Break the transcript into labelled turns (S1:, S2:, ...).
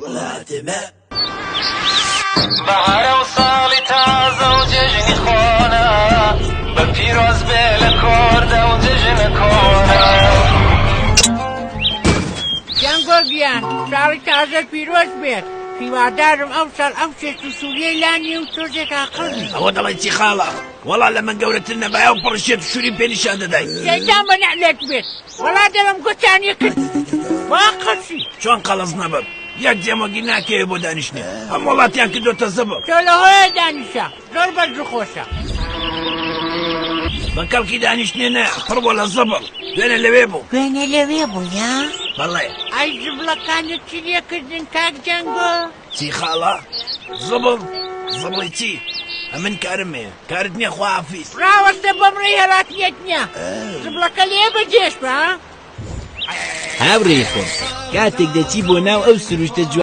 S1: وڵاتێ مە.
S2: بەهارە و ساڵی تازە و جێژنی خۆنە بە پیرۆز بێ لە کۆردە و جێژنە کۆنە.
S3: جەنگۆ گیان ساڵی تازەت پیرۆز بێت هیوادارم ئەو ساڵ ئەو شێت و سووریەی لا نیە و تۆزێک ئاقڵ بی.
S1: ئەوە دەڵێی چی خاڵە؟ وەڵا لە من گەورەتر نەبایە و پڕ شێت و شووریم پێ نیشان دەدای.
S3: شەیتان بە نەعلەت بێت وەڵا دەڵێم گوتانی کرد وا قەسی.
S1: چۆن قەڵس نەبم یەک جێمەگی ناکەوێ بۆ دانیشتنێ هەم وڵاتیان کردۆتە زبڵ.
S3: تۆ لە هۆیە دانیشە زۆر بەرز و خۆشە.
S1: بە کەڵکی دانیشتنێ نا پڕ بۆ لە زبڵ دوێنێ لەوێ بوو.
S3: دوێنێ لەوێ بوو یا؟
S1: بەڵێ.
S3: ئەی زبڵەکانت چی لێ کردن کاک جەنگۆ؟
S1: چی خاڵە؟ زبڵ؟ زبڵی چی؟ ئەمن کارم هەیە کارت نییە خواحافیز.
S3: ڕاوەستە بەم ڕێی هەڵاتنێت نییە زبڵەکە لێ بەجێش بە.
S4: هاوڕێی خۆم، کاتێک دەچی بۆ ناو ئەو سروشتە جوانە.